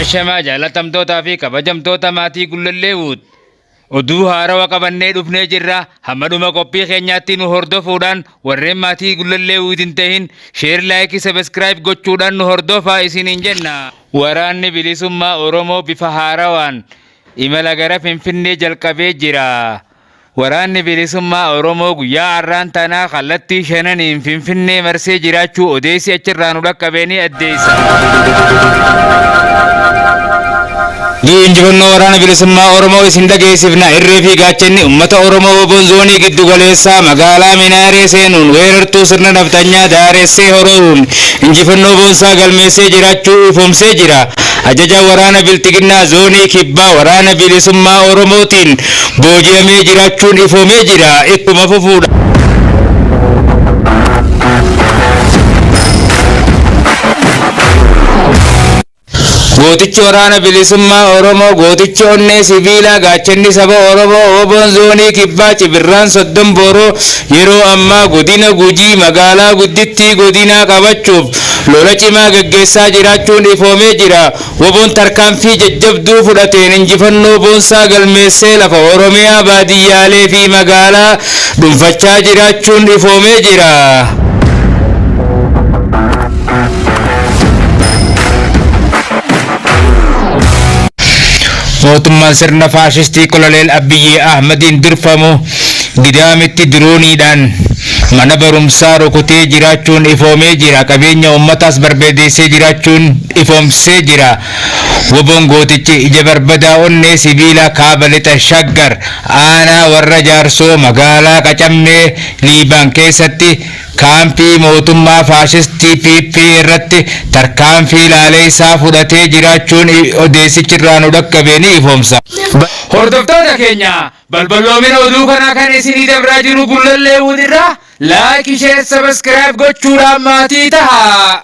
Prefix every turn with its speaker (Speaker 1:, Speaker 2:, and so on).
Speaker 1: Ashamaa jaalatamtootaa fi kabajamtoota maatii Gullallee Wood. Oduu haarawa qabannee dhufnee jirra. Hamma dhuma qophii keenyaatti nu hordofuudhaan warreen maatii Gullallee Wood hin tahin share, like, subscribe gochuudhaan nu hordofaa isiniin jenna. Waraanni Bilisummaa Oromoo bifa haarawaan imala gara Finfinnee jalqabee jira. Waraanni Bilisummaa Oromoo guyyaa har'aan tanaa kallattii shananiin Finfinnee marsee jiraachuu odeessi achirraa nu dhaqqabe ni addeessa. Oduu injifannoo Waraana Bilisummaa Oromoo isin dhageessifna. Irree fi gaachanni uummata Oromoo Woboon zoonii giddu galeessaa magaalaa Minaaree seenuun weerartuu sirna nafxanyaa daaressee hororuun injifannoo boonsaa galmeessee jiraachuu ifoomsee jira. Ajajaan waraana Bilxiginnaa zoonii kibbaa waraana bilisummaa Oromootiin booji'amee jiraachuun ifoomee jira. Ittuma fufuudha. Gootichi waraana bilisummaa Oromoo, gootichi onnee sibiilaa, gaachanni saba Oromoo, Woboon zoonii kibbaa Cibirraan Soddom Booroo yeroo ammaa godina Gujii magaalaa guddittii godinaa qabachuuf lola cimaa gaggeessaa jiraachuun ifoomee jira. Woboon tarkaanfii jajjabduu fudhateen injifannoo boonsaa galmeessee lafa Oromiyaa baadiyyaalee fi magaalaa dhunfachaa jiraachuun ifoomee jira. Mootummaan sirna faashistii Koloneel Abiyyii Ahmadiin durfamu Gidaamitti dirooniidhaan mana barumsaa rukutee jiraachuun ifoomee jira. Qabeenya uummataas barbadeessee jiraachuun ifoomsee jira. Woboon gootichi ija barbadaa onnee sibiilaa kaaba lixa Shaggar aanaa warra Jaarsoo magaalaa Qacammee Liibaan keessatti kaampii mootummaa faashistii PP irratti tarkaanfii laaleessaa fudhatee jiraachuun odeessichi irraa nu dhaqqabe ni ifoomsa. Hordoftoota keenya balballoomina oduu kanaa kan isinii dabraa jiru Gullallee Wood irraa like, share, subscribe gochuudhaan maatii tahaa.